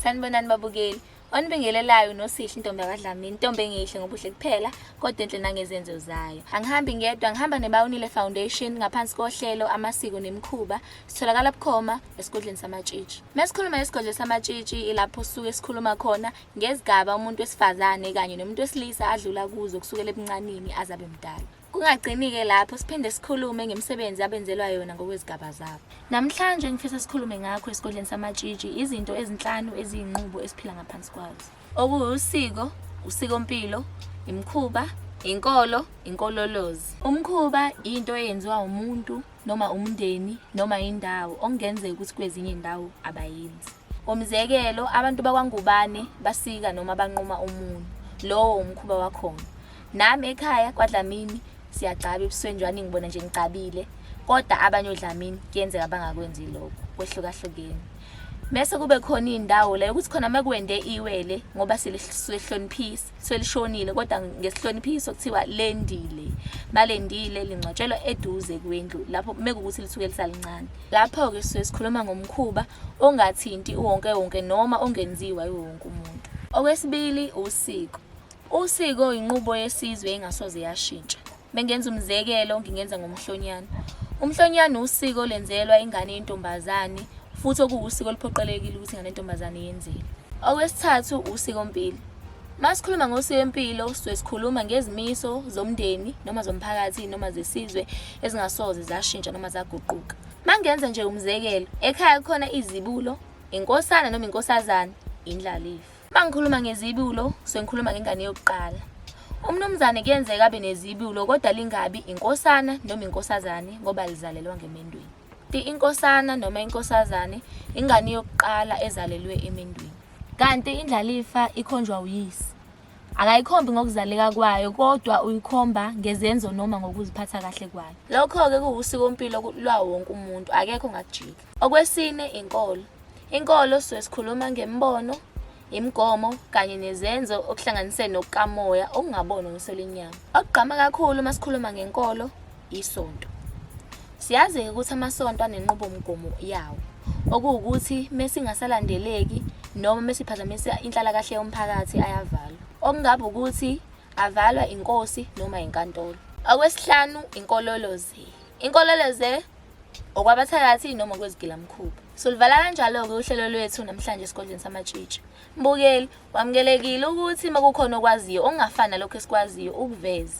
Sanibonani babukeli. Onibingelelayo noSihle intombi yakwaDlamini, intombi engehle ngobuhle kuphela kodwa enhle nangezenzo zayo. Angihambi ngedwa, ngihamba neBawunile Foundation ngaphansi kohlelo Amasiko Nemikhuba. Sitholakala bukhoma esigodlweni samatshitshi. Mesikhuluma ngesigodlo samatshitshi ilapho sisuke sikhuluma khona ngezigaba umuntu wesifazane kanye nomuntu wesilisa adlula kuzo kusukela ebuncanini azabe mdala. Kungagcini-ke lapho, siphinde sikhulume ngemisebenzi abenzelwa yona ngokwezigaba zabo. Namhlanje ngifisa sikhulume ngakho esigodleni samatshitshi izinto ezinhlanu eziyinqubo esiphila ngaphansi kwazo. Okuwusiko, usikompilo, imikhuba, inkolo, inkololozi. Umkhuba into eyenziwa umuntu noma umndeni noma indawo okungenzeka ukuthi kwezinye indawo abayenzi. Umzekelo, abantu bakwaNgubane basika noma banquma umunwe. Lowo umkhuba wakhona. Nami ekhaya kwaDlamini siyagcaba ebusweni njengoba ningibona nje ngigcabile, kodwa abanye oDlamini kuyenzeka bangakwenzi lokho, kwehlukahlukene. Mese kube khona iy'ndawo la ukuthi khona mekwende iwele ngoba selihloniphisa, selishonile kodwa ngesihloniphiso kuthiwa lendile. Malendile lingcwatshelwa eduze kwendlu lapho mekuwukuthi lisuke lisalincane. Lapho-ke sisuke sikhuluma ngomkhuba ongathinti uwonke wonke noma ongenziwa yiwo wonke umuntu. Okwesibili usiko. Usiko inqubo yesizwe engasoze yashintsha. Bengenza umzekelo ngingenza ngomhlonyane. Umhlonyane usiko olenzelwa ingane yentombazane futhi okuwusiko oluphoqelekile ukuthi ingane yentombazane yenzelwe. Okwesithathu usikompilo. Uma sikhuluma ngosikompilo sisuke sikhuluma ngezimiso zomndeni noma zomphakathi noma zesizwe ezingasoze zashintsha noma zaguquka. Uma ngenza nje umzekelo, ekhaya kukhona izibulo, inkosana noma inkosazane, indlalifa. Uma ngikhuluma ngezibulo, sengikhuluma ngengane yokuqala. Umnumzane kuyenzeka abe nezibulo kodwa lingabi inkosana noma inkosazane ngoba lizalelwa ngemendweni. Inkosana noma inkosazane ingane yokuqala ezalelwe emendweni. Kanti indlalifa ikhonjwa uyise. Akayikhombi ngokuzaleka kwayo kodwa uyikhomba ngezenzo noma ngokuziphatha kahle kwayo. Lokho-ke kuwusikompilo lwawo wonke umuntu, akekho ongakujika. Okwesine, inkolo. Inkolo sisuke sikhuluma ngemibono, imigomo kanye nezenzo okuhlanganise nokukamoya okungabonwa ngeso lenyama. Okugqama kakhulu uma sikhuluma ngenkolo isonto. Siyazi-ke ukuthi amasonto anenqubomgomo yawo, okuwukuthi mesingasalandeleki noma mesiphazamisa inhlalakahle yomphakathi ayavalwa. Okungaba ukuthi avalwa inkosi noma inkantolo. Okwesihlanu, inkolelo-ze. Inkolelo-ze okwabathakathi noma okwezigilamkhuba. Soluvala kanjalo-ke uhlelo lwethu namhlanje esigodlweni samatshitshi. Mbukeli, wamukelekile ukuthi uma kukhona okwaziyo okungafani nalokhu esikwaziyo ukuveze.